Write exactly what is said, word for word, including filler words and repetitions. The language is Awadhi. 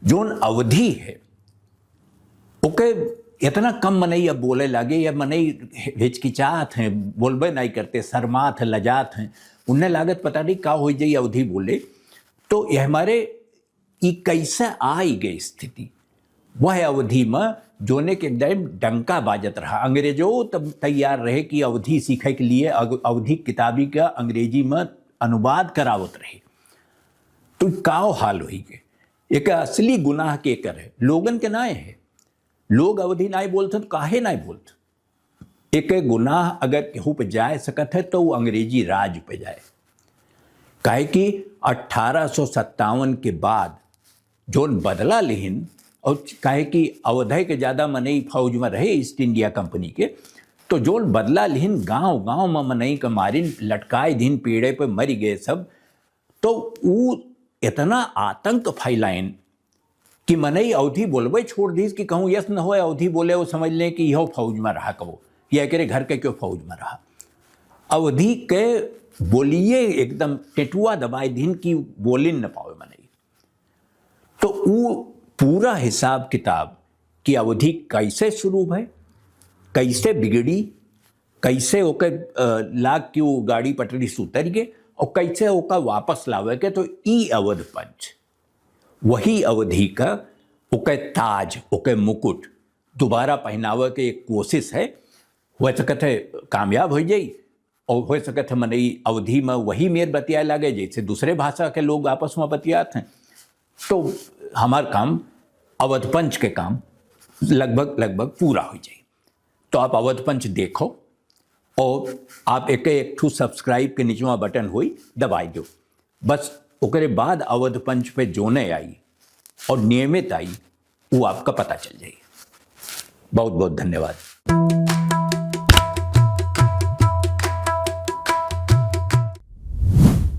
जोन अवधी है, ओके इतना कम मनई अब बोले लागे, या मनई हिचकिचात हैं, बोलबे नहीं करते, शर्मात हैं, लजात हैं। उन्हें लागत पता नहीं का हो जाई अवधी बोले। तो ये हमारे ई कैसे आई गई स्थिति? वह अवधी में जोने के एकदम डंका बाजत रहा, अंग्रेजो तब तैयार रहे कि अवधी सीखे के लिए अग-, अवधी किताबी का अंग्रेजी में अनुवाद करावत रहे। तो काव हाल होई के? एक असली गुनाह के कर है, लोगन के नाय है। लोग अवधी नाय बोलते तो काहे नाय बोलते? एक गुनाह अगर केहू पे जाए सकत है तो वो अंग्रेजी राज पे जाए। काहे कि अठारह सौ सत्तावन के बाद जोन बदला लिहिन, और काहे कि अवधे के ज्यादा मनई फौज में रहे ईस्ट इंडिया कंपनी के, तो जोन बदला लिहिन, गांव गांव में मनई के मारिन, लटकाए दिन पेड़े पे मरी गए सब। तो ऊ इतना आतंक फैलाइन कि मनई अवधी बोलबे छोड़ दीस कि कहूँ यस न होए, अवधी बोले वो समझ लें कि यह फौज में रहा कबो, या एकरे घर के क्यों फौज में रहा। अवधी के बोलिए एकदम टेटुआ दबाए दिन कि बोलिन न पावे मनई। तो ऊ पूरा हिसाब किताब कि अवधी कैसे शुरू भय, कैसे बिगड़ी, कैसे ओके, अ, लाग के वो गाड़ी पटरी से उतर गए और कैसे ओका वापस लावे के, तो ई अवध पंच, वही अवधी का ओके ताज, ओके मुकुट दोबारा पहनावे के एक कोशिश है। हो सकत है कामयाब हो जाई, और हो सकत है मनई अवधी में वही मेर बतियाए लागे जैसे दूसरे भाषा के लोग आपस में बतियात हैं। तो हमार काम, अवध पंच के काम लगभग, लगभग पूरा हो जाई। तो आप अवध पंच देखो और आप एक, एक ठू subscribe के निचवा बटन होई, दबाई दो। बस ओकरे बाद अवध पंच पे जोने आई और नियमित आई, वो आपका पता चल जाई। बहुत बहुत धन्यवाद।